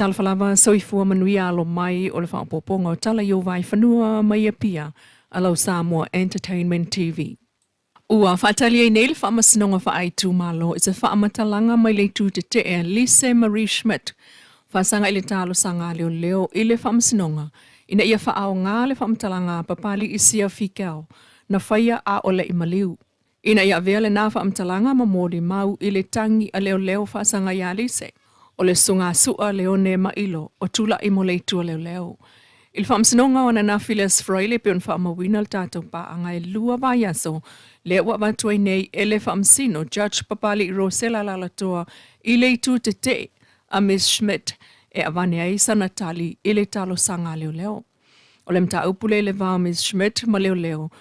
Talofa lava, soifua manuia alo mai o le faaopoopoga o tala i ou vaefanua mai Apia a lau Samoa Entertainment TV. Ua faatali ai nei le Faamasinoga Faaitumalo i se faamatalaga mai le itu tetee a Lise Marie Schmidt faasaga i le talosaga a leoleo i le Faamasinoga ina ia faaaoga le faamatalaga a Papali'i Sia Fikel na faia a o le i maliu. Ina ia avea lena faamatalaga ma molimau i le tagi a leoleo faasaga iā Lise, o le Susuga Leone Mailo o tulai mo le itu a leoleo. I le faamasinoga o ananafi le Aso Faraile e pei ona faamauina le tatou paaga e lua vaiaso lea ua avatu ai nei e le Faamasino Judge Papali'i Rosella Alaalatoa i le itu tetee a Miss Schmidt e avane ai sana tali i le talosaga a leoleo. O le mataupu lea i le va o Miss Schmidt ma leoleo,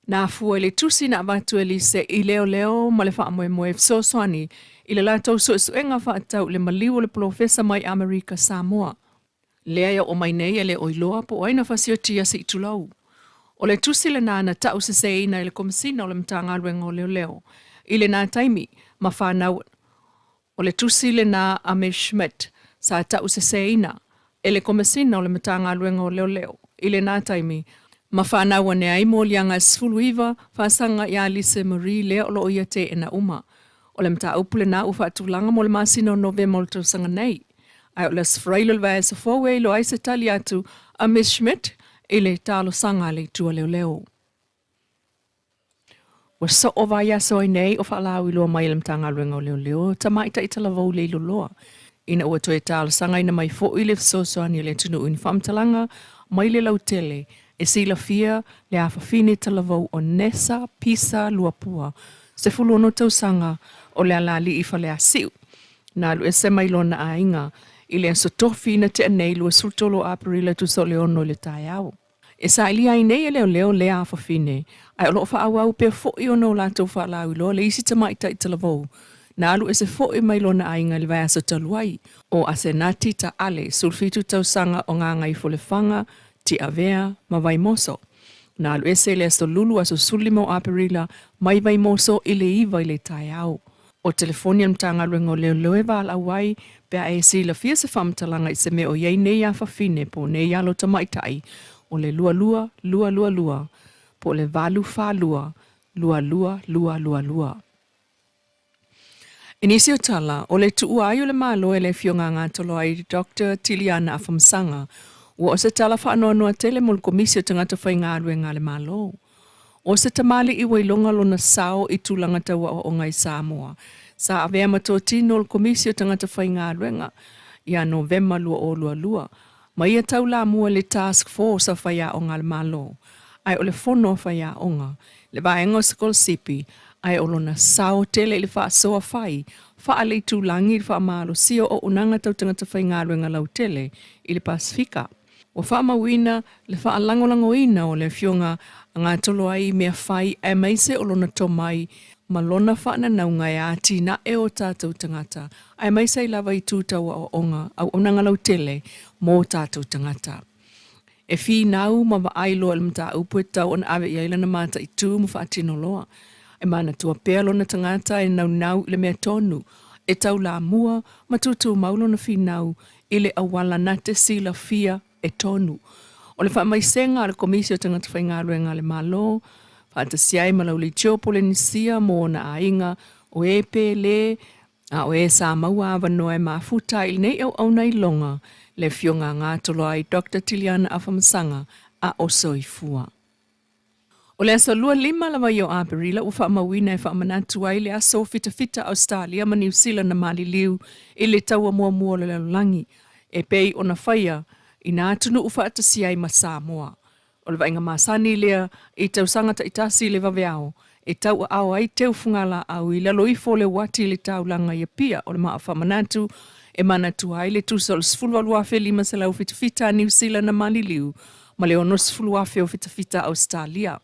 na afua i le tusi na avatu e Lise i leoleo ma le faamoemoe e fesoasoani i le latou suesuega faatatau i le maliu o le polofesa mai Amerika Samoa. Lea e oo mai nei e le o iloa po o ai na fasiotia se itulou. O le tusi lena na tauseseina e le Komesina o le Matagaluega o Leoleo i lena taimi ma fanau O le tusi lena a Miss Schmidt sa tauseseina e le Komesina o le Matagaluega o Leoleo i lena taimi ma fanau ane ai moliaga e 19 faasaga iā Lise Marie lea o lo o ia teena uma. O le mataupu lena ua faatulaga mo le masina o Novema o le tausaga nei. Ae o le Aso Faraile o le vaiaso fou e iloa ai se tali atu a Miss Schmidt i le talosaga a le Itu a Leoleo. Ua soo vaiaso ai nei o faalauiloa mai e le Matagaluega o Leoleo tamaitai talavou leiloloa ina ua toe talosagaina mai foi le fesoasoani a le atunuu i ni faamatalaga mai le lautele e silafia le afafine talavou o Nessa Pisa Luapua, 16 tausaga, o le alalii i Faleasiu. Na alu ese mai lona aiga i le aso Tofi na tea nei 23 o Aperila tusa o le 6 i le taeao. E sailia ai nei e leoleo lea afafine, ae o lo o faaauau pea foi ona o latou faalauiloa le isi tamaitai talavou na alu ese foi mai lona aiga i le vaiaso talu ai, o Asenati Taale, 17 tausaga o Gagaifolefaga, Tiavea ma Vaimoso. Na alu ese i le aso Lulu aso 15 o Aperila mai Vaimoso i le 9 i le taeao. O telefoni a le Matagaluega o Leoleo e valaau ai pe a e silafia se faamatalaga i se mea o i ai nei afafine po o nei alo tamaitai o le 22 222 po o le 842 22 222. I nisi o tala, o le tuua ai o le Malo e le Afioga Gatoloai Doctor Tiliana Afamasaga, ua o se tala faanoanoa tele mo le Komisi o Tagata Faigaluega a le Malo. O se tamalii ua iloga lona sao i tulaga tau aoaoga i Samoa, sa avea ma totino o le Komisi o Tagata Faigaluega ia Novema 2022, ma ia taulamua i le Task Force a Faiaoga a le Malo, ae o le Fono a Faiaoga, le Vaega o Sikolasipi, ae o lona sao tele i le faasoa fai faaleitulagi i le faamalosia o auaunaga tau tagata faigaluega lautele i le Pasefika. Ua faamauina le faalagolagoina o le Afioga a Gatoloai i mea fai aemaise o lona tomai ma lona faananauga e atinae o tatou tagata aemaise ai lava itu tau aoaoga auaunaga lautele mo tatou tagata. E finau ma vaai loa i le mataupu e tatau ona ave i ai lana mataitu ma faatino loa. E manatua pea lona tagata e naunau i le mea tonu, e taulamua ma tutumau lona finau i le auala na te silafia e tonu. O le faamaisega a le Komisi o Tagata Faigaluega a le Malo, faatasi ai ma Lauleitio Polenisia mo ona aiga, o e pele, a o e sa maua avanoa e mafuta ai i lenei auauna iloga, le Afioga a Gatoloai Doctor Tiliana Afamasaga a o soifua. O le aso 25 lava ia o Aperila ua faamauina e faamanatu ai le aso fitafita Ausetalia ma Niu Sila na maliliu i le taua muamua o le lalolagi e pei ona faia i nā atunuu faatasi ai ma Samoa. O le vaaiga masani lea i tausaga taitasi i le vaveao e tauaao ai teufugalāau i lalo ifo o le uati i le taulaga i Apia o le maa faamanatu e manatua ai le tusa o le 18,577 a Niu Sila na maliliu ma le 60,000 o fitafita Ausetalia,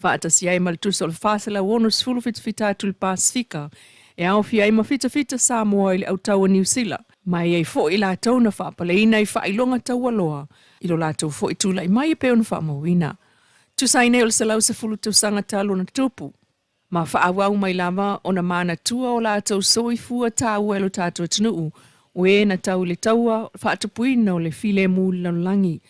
faatasi ai ma le tusa o le 460 fitafita atu i le Pasefika, e aofia ai ma fitafita Samoa i le autau o Niu Sila, ma e i ai foi i latou na faapaleina i faailoga taualoa i lo latou foi tulai mai e pei ona faamauina. Tusa ai nei o le 110 tausaga talu ona tupu, ma faaauau mai lava ona manatua o latou soifua taua e lo tatou atunuu. O e na tau i le taua o le faatupuina o le filemu i le lalolagi.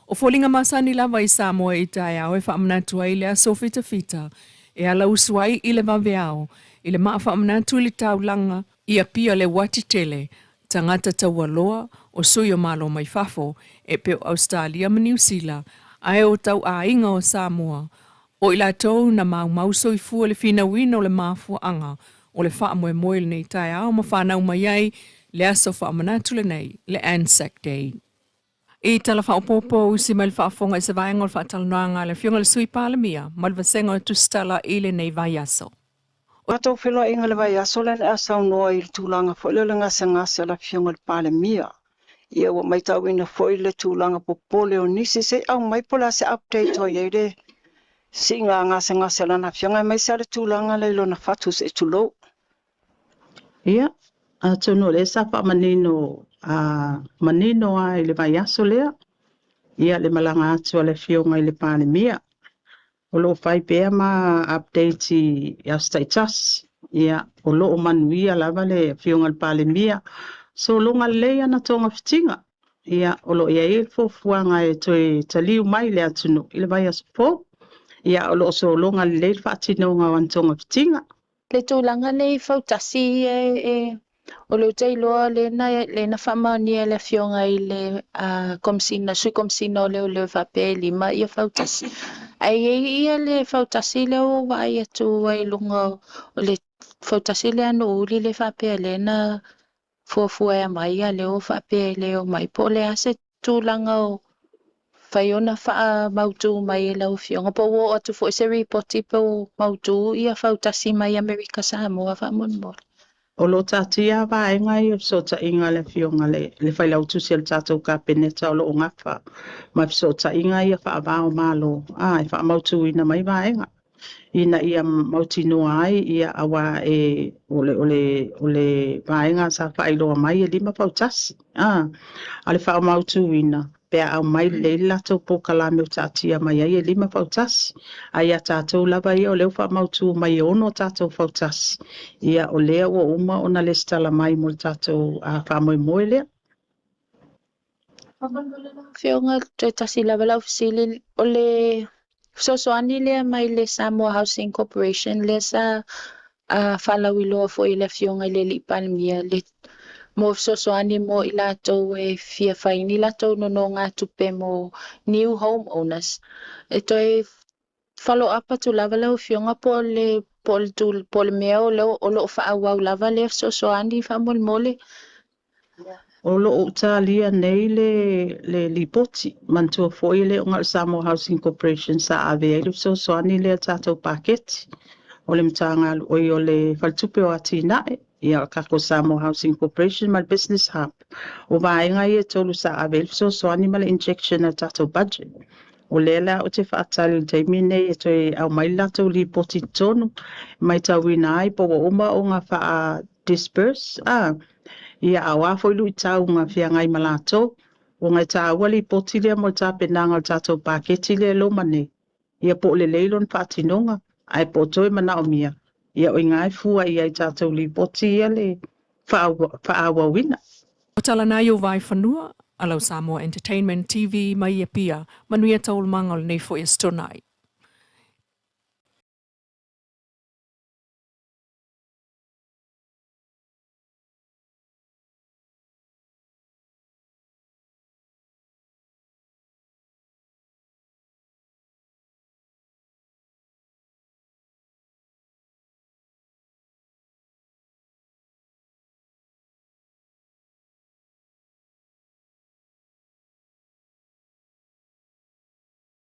O foliga masani lava i Samoa i taeao e faamanatu ai le aso fitafita e ala usu ai i le vaveao i le maa faamanatu i le taulaga i Apia le uati tele, tagata taualoa, o sui o Malo mai fafo e pei o Ausetalia ma Niu Sila, ae o tau aiga o Samoa, o i latou na maumau soifua i le finauina o le mafuaaga o le faamoemoe i lenei taeao ma fanau mai ai le aso faamanatu lenei, le Anzac Day. I tala faaopoopo usi mai le faafofoga i se vaega o le faatalanoaga a le Afioga i le Sui Palemia ma le Vasega o Tusitala i lenei vaiaso. O tatou feiloaiga i le vaiaso lea na e saunoa i le tulaga foi lea o le gasegase a le Afioga i le Palemia. Ia ua matauina foi le tulaga popole o nisi, se i aumai po o le a se update o i ai le siiga gasegase a lana Afioga aemaise lava le tulaga lea i lona fatu se i tulou. Ia, atonu o lea sa faamanino manino lava i le vaiaso lea, ia le malaga atu a le Afioga i le Palemia. O lo o fai pea ma update i aso taitasi. Ia, o lo o manuia lava le Afioga i le Palemia. Sologa lelei ana togafitiga. Ia, o lo o i ai le fuafuaga e toe taliu mai i le atunuu i le vaiaso fou. Ia, o lo o sologa lelei le faatinoga o ana togafitiga. Le tulaga lea i fautasi ia e o lea ou te iloa lea na lea na faamaonia e le Afioga i le Komesina, Sui Komesina o Leoleo e faapea e lima ia fautasi. Ae i ai ia le fautasi lea ua ou vaai atu ai i luga o le fautasi lea a Nuuuli lea faapea lea na fuafua e aumai a lea ua faapea e le omai. Po o le a se tulaga o fai ona faamautu mai e lau Afioga, po ua oo atu foi se ripoti pe ua mautu ia fautasi mai Amerika Samoa faamolemole. O lo o taatia vaega ia o fesootaiga a le Afioga i le Failautusi a le tatou Kapeneta o lo o gafa ma fesootaiga ia faava o Malo e faamautuina mai vaega ina ia mautinoa ai, ia, aua e o le, o le, o le vaega sa faailoa mai e lima fautasi, a, a le faamautuina pe a aumai lelei le latou polokalame o taatia mai ai e lima fautasi. A ia tatou lava ia o lea ua faamautu mai e 6 tatou fautasi, ia o lea ua uma ona lesitala mai mo le tatou faamoemoe lea. Afioga, toe tasi lava lau fesili, o le fesoasoani lea mai le Samoa Housing Corporation lea sa faalauiloa foi e le Afioga i le Alii Palemia le mo fesoasoani mo i latou e fia fai ni latou nonogatupe mo new home owners. E toe follow up atu lava lau Afioga po o le po o le po o le mea o lo o faaauau lava lea fesoasoani faamolemole. O lo o talia nei le lipoti. Manatua foi e le o na o le Samoa Housing Corporation sa ave ai le fesoasoani lea tatou paketi. O le Matagalu o le Faletupe o Atinae, ia o le tatou Samoa Housing Corporation ma le Business Hub. O vaega ia e tolu sa ave ai le fesoasoani ma le injection a le tatou budget. O lea la ou te faatali i le taimi nei e toe aumai le latou lipoti i totonu, matauina ai po ua uma ona faa disburse, ia a o a foi luitau na feagai ma latou. Ona e taua lipoti lea mo le tapenaga o le tatou paketi lea e loma nei, ia po o lelei lona faatinoga, ae po o toe manaomia, ia o i ina e fua i ai tatou lipoti ia le faaauauina. O tala nai o Vaifanua, a lau Samoa Entertainment TV mai Apia, manuia taualumaga o lenei foi Aso Toonai.